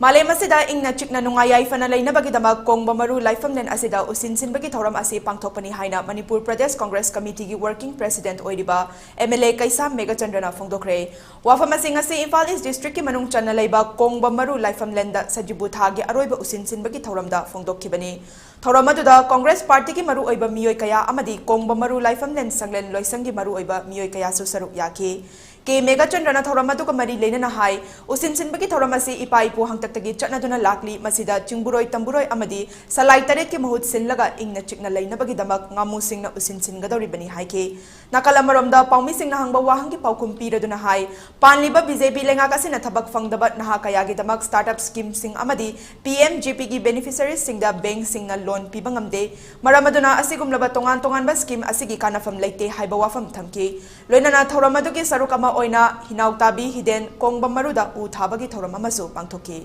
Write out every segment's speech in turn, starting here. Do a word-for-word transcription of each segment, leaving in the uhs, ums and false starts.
ꯃꯥꯂꯦꯝ ꯑꯁꯤꯗ ꯏꯪꯅ ꯆꯤꯛꯅ ꯅꯨꯡꯉꯥꯏ ꯌꯥꯏꯐꯅ ꯂꯩꯅꯕꯒꯤꯗꯃꯛ ꯀꯣꯡꯕ ꯃꯔꯨ ꯂꯥꯏꯐꯝꯂꯦꯟ ꯑꯁꯤꯗ ꯎꯁꯤꯟꯁꯤꯟꯕꯒꯤ ꯊꯧꯔꯝ ꯑꯁꯤ ꯄꯥꯡꯊꯣꯛꯄꯅꯤ ꯍꯥꯏꯅ ꯃꯅꯤꯄꯨꯔ ꯄ꯭ꯔꯗꯦꯁ ꯀꯣꯡꯒ꯭ꯔꯦꯁ ꯀꯃꯤꯇꯤꯒꯤ ꯋꯥꯔꯀꯤꯡ ꯄ꯭ꯔꯦꯁꯤꯗꯦꯟꯠ ꯑꯣꯏꯔꯤꯕ ꯑꯦꯝ ꯑꯦꯜ ꯑꯦ ꯀꯩꯁꯥꯝ ꯃꯦꯘꯆꯟꯗ꯭ꯔꯅ ꯐꯣꯡꯗꯣꯛꯈ꯭ꯔꯦ꯫ ꯋꯥꯐꯝ ꯑꯁꯤ ꯉꯁꯤ ꯏꯝꯐꯥꯜ ꯏꯁ ꯗꯤꯁꯇ꯭ꯔꯤꯛꯀꯤ ꯃꯅꯨꯡ ꯆꯟꯅ ꯂꯩꯕ ꯀꯣꯡꯕ ꯃꯔꯨ ꯂꯥꯏꯐꯝꯂꯦꯟꯗ ꯁꯖꯤꯕꯨ ꯊꯥꯒꯤ ꯑꯔꯣꯏꯕ ꯎꯁꯤꯟꯁꯤꯟꯕꯒꯤ ꯊꯧꯔꯝꯗ ꯐꯣꯡꯗꯣꯛꯈꯤꯕꯅꯤ꯫ ꯊꯧꯔꯝ ꯑꯗꯨꯗ ꯀꯣꯡꯒ꯭ꯔꯦꯁ ꯄꯥꯔꯇꯤꯒꯤ ꯃꯔꯨꯑꯣꯏꯕ ꯃꯤꯑꯣꯏ ꯀꯌꯥ ꯑꯃꯗꯤ ꯀꯣꯡꯕ ꯃꯔꯨ ꯂꯥꯏꯐꯝꯂꯦꯟ ꯁꯪꯂꯦꯟ ꯂꯣꯏꯁꯪꯒꯤ ꯃꯔꯨꯑꯣꯏꯕ ꯃꯤꯑꯣꯏ ꯀꯌꯥꯁꯨ ꯁꯔꯨꯛ ꯌꯥꯈꯤ꯫ ꯀꯦ ꯃꯦꯘꯆꯟꯗ꯭ꯔꯅ ꯊꯧꯔꯝ ꯑꯗꯨꯒ ꯃꯔꯤ ꯂꯩꯅꯅ ꯍꯥꯏ, ꯎꯁꯤꯟꯁꯤꯟꯕꯒꯤ ꯊꯧꯔꯝ ꯑꯁꯤ ꯏꯄꯥ ꯏꯄꯨ ꯍꯥꯛꯇꯛꯇꯒꯤ ꯆꯠꯅꯗꯨꯅ ꯂꯥꯛꯂꯤ꯫ ꯃꯁꯤꯗ ꯆꯤꯡꯕꯨꯔꯣꯏ ꯇꯝꯕꯨꯔꯣꯏ ꯑꯃꯗꯤ ꯁꯂꯥꯏ ꯇꯔꯦꯠꯀꯤ ꯃꯍꯨꯠ ꯁꯤꯜꯂꯒ ꯏꯪꯅ ꯆꯤꯛꯅ ꯂꯩꯅꯕꯒꯤꯗꯃꯛ ꯉꯥꯃꯨꯁꯤꯡꯅ ꯎꯁꯤꯟꯁꯤꯟꯒꯗꯧꯔꯤꯕꯅꯤ ꯍꯥꯏꯈꯤ꯫ ꯅꯥꯀꯜ ꯑꯃꯔꯣꯝꯗ ꯄꯥꯎꯃꯤꯁꯤꯡꯅ ꯍꯪꯕ ꯋꯥꯍꯪꯒꯤ ꯄꯥꯎꯈꯨꯝ ꯄꯤꯔꯗꯨꯅ ꯍꯥꯏ, ꯄꯥꯟꯂꯤꯕ ꯕꯤ ꯖꯦ ꯄꯤ ꯂꯩꯉꯥꯛ ꯑꯁꯤꯅ ꯊꯕꯛ ꯐꯪꯗꯕ ꯅꯍꯥ ꯀꯌꯥꯒꯤꯗꯃꯛ startup schemeꯁꯤꯡ ꯑꯃꯗꯤ ꯄꯤ ꯑꯦꯝ ꯖꯤ ꯄꯤꯒꯤ beneficiariesꯁꯤꯡꯗ bankꯁꯤꯡꯅ loan ꯄꯤꯕ ꯉꯝꯗꯦ꯫ ꯃꯔꯝ ꯑꯗꯨꯅ ꯑꯁꯤꯒꯨꯝꯂꯕ ꯇꯣꯉꯥꯟ ꯇꯣꯉꯥꯟꯕ scheme ꯑꯁꯤꯒꯤ ꯀꯥꯟꯅꯐꯝ ꯂꯩꯇꯦ ꯍꯥꯏꯕ ꯋꯥꯐꯝ ꯊꯝꯈꯤ꯫ ꯂꯣꯏꯅꯅ ꯊꯧꯔꯝ ꯑꯗꯨꯒꯤ ꯁꯔꯨꯛ ꯑꯃ ꯑꯣꯏꯅ ꯍꯤꯅꯥꯎꯇꯥꯕꯤ ꯍꯤꯗꯦꯟ ꯀꯣꯡꯕ ꯃꯔꯨꯗ ꯎ ꯊꯥꯕꯒꯤ ꯊꯧꯔꯝ ꯑꯃꯁꯨ ꯄꯥꯡꯊꯣꯛꯈꯤ꯫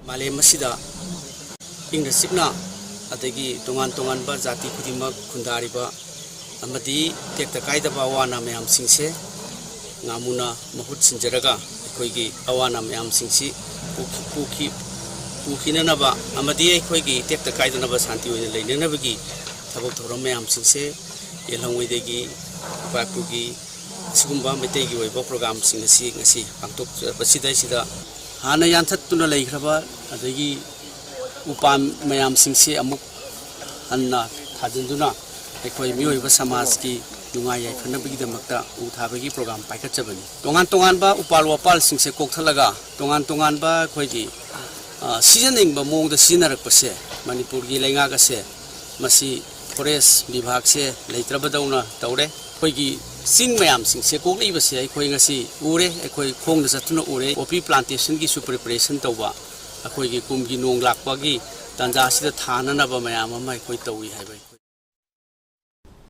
ꯃꯥꯂꯦꯝ ꯑꯁꯤꯗ ꯏꯪꯅ ꯆꯤꯛꯅ ꯑꯗꯒꯤ ꯇꯣꯉꯥꯟ ꯇꯣꯉꯥꯟꯕ ꯖꯥꯇꯤ ꯈꯨꯗꯤꯡꯃꯛ ꯈꯨꯟꯗꯥꯔꯤꯕ ꯑꯃꯗꯤ ꯇꯦꯛꯇ ꯀꯥꯏꯗꯕ ꯑꯋꯥ ꯑꯅꯥ ꯃꯌꯥꯝꯁꯤꯡꯁꯦ ꯉꯥꯃꯨꯅ ꯃꯍꯨꯠ ꯁꯤꯟꯖꯔꯒ ꯑꯩꯈꯣꯏꯒꯤ ꯑꯋꯥ ꯑꯅꯥ ꯃꯌꯥꯝꯁꯤꯡꯁꯤ ꯄꯨꯈꯤ-, ꯄꯨꯈꯤ-, ꯄꯨꯈꯤꯅꯅꯕ ꯑꯃꯗꯤ ꯑꯩꯈꯣꯏꯒꯤ ꯇꯦꯛꯇ ꯀꯥꯏꯗꯅꯕ ꯁꯥꯟꯇꯤ ꯑꯣꯏꯅ ꯂꯩꯅꯅꯕꯒꯤ ꯊꯕꯛ ꯊꯧꯔꯝ ꯃꯌꯥꯝꯁꯤꯡꯁꯦ ꯌꯦꯜꯍꯧꯉꯩꯗꯒꯤ ꯏꯄꯥ ꯏꯄꯨꯒꯤ ꯑꯁꯤꯒꯨꯝꯕ ꯃꯩꯇꯩꯒꯤ ꯑꯣꯏꯕ programꯁꯤꯡ ꯑꯁꯤ ꯉꯁꯤ ꯄꯥꯡꯊꯣꯛꯆꯕꯁꯤꯗꯩꯁꯤꯗ ꯍꯥꯟꯅ ꯌꯥꯟꯊꯠꯇꯨꯅ ꯂꯩꯈ꯭ꯔꯕ ꯑꯗꯒꯤ ꯎꯄꯥꯝ ꯃꯌꯥꯝꯁꯤꯡꯁꯤ ꯑꯃꯨꯛ ꯍꯟꯅ ꯊꯥꯖꯤꯟꯗꯨꯅ ꯑꯩꯈꯣꯏ ꯃꯤꯑꯣꯏꯕ ꯁꯃꯥꯖꯀꯤ ꯅꯨꯡꯉꯥꯏ ꯌꯥꯏꯐꯅꯕꯒꯤꯗꯃꯛꯇ ꯎ ꯊꯥꯕꯒꯤ program ꯄꯥꯏꯈꯠꯆꯕꯅꯤ꯫ ꯇꯣꯉꯥꯟ ꯇꯣꯉꯥꯟꯕ ꯎꯄꯥꯜ ꯋꯥꯄꯥꯜꯁꯤꯡꯁꯦ ꯀꯣꯛꯊꯠꯂꯒ ꯇꯣꯉꯥꯟ ꯇꯣꯉꯥꯟꯕ ꯑꯩꯈꯣꯏꯒꯤ, ꯑ, ꯁꯤꯖꯤꯟꯅꯅꯤꯡꯕ ꯃꯑꯣꯡꯗ ꯁꯤꯖꯤꯟꯅꯔꯛꯄꯁꯦ ꯃꯅꯤꯄꯨꯔꯒꯤ ꯂꯩꯉꯥꯛ ꯑꯁꯦ ꯃꯁꯤ forest ꯕꯤꯚꯥꯒꯁꯦ ꯂꯩꯇ꯭ꯔꯕꯗꯧꯅ ꯇꯧꯔꯦ꯫ ꯑꯩꯈꯣꯏꯒꯤ ꯆꯤꯡ ꯃꯌꯥꯝꯁꯤꯡꯁꯦ ꯀꯣꯛꯂꯛꯏꯕꯁꯦ ꯑꯩꯈꯣꯏ ꯉꯁꯤ ꯎꯔꯦ, ꯑꯩꯈꯣꯏ ꯈꯣꯡꯅ ꯆꯠꯇꯨꯅ ꯎꯔꯦ꯫ Poppy plantationꯒꯤꯁꯨ preparation ꯇꯧꯕ, ꯑꯩꯈꯣꯏꯒꯤ ꯀꯨꯝꯒꯤ ꯅꯣꯡ ꯂꯥꯛꯄꯒꯤ ꯇꯥꯟꯖꯥꯁꯤꯗ ꯊꯥꯅꯅꯕ ꯃꯌꯥꯝ ꯑꯃ ꯑꯩꯈꯣꯏ ꯇꯧꯏ ꯍꯥꯏꯕ ꯑꯩꯈꯣꯏ